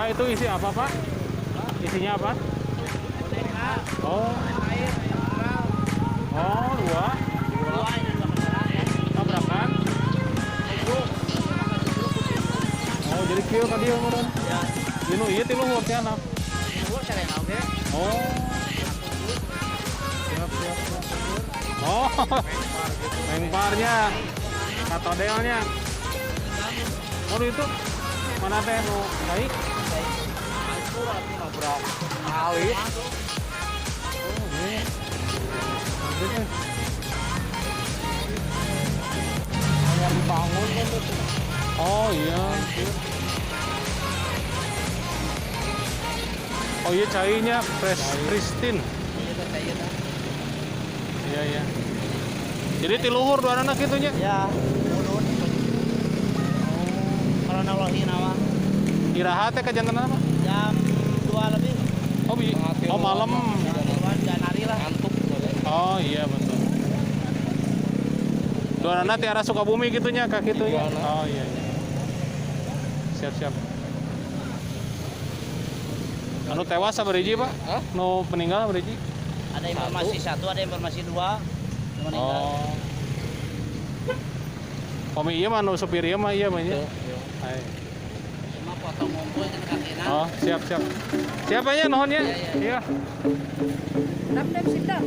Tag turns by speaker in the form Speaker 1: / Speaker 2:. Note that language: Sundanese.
Speaker 1: Pak, itu isi apa, Pak? Isinya apa? Oh. Oh, dua. Tabrakan. Oh, jadi kieu ka dieu meureun.
Speaker 2: Ya.
Speaker 1: Ieu ieu ti luhur teh anak. Oh. Siap, siap, siap. Oh. Lengparnya. Katodelnya. Oh, itu mana teh nu baik?
Speaker 2: Nabrak alit.
Speaker 1: Oh, iya. Maksudnya
Speaker 2: Hanya dibangun kan itu.
Speaker 1: Oh iya. Oh iya, cainya fresh pristine. Iya. Jadi ti luhur dua anak gitu nya.
Speaker 2: Ya, mudun. Kronologi nama.
Speaker 1: Iraha teh kajanten apa?
Speaker 2: Jam 2 lebih.
Speaker 1: Oh, bi oh malam.
Speaker 2: Jam 2 hari lah. Ngantuk.
Speaker 1: Oh iya, betul. Dua anak ti arah Sukabumi gitu nya kak gitu ya. Oh iya. Siap siap. Anu tewas sabaraha hiji, Pak?
Speaker 2: Hah?
Speaker 1: Nu meninggal sabaraha hiji?
Speaker 2: Ada informasi satu, ada informasi dua. Yang meninggal.
Speaker 1: Oh. Komi iya mah nu supir ieu mah iya mah nya. Hai.
Speaker 2: Cuma potong ngumpul kan kakina.
Speaker 1: Oh, siap siap. Siapa nya nuhun nya?
Speaker 2: Iya.
Speaker 1: Iya.
Speaker 3: Dap, dap, sit down.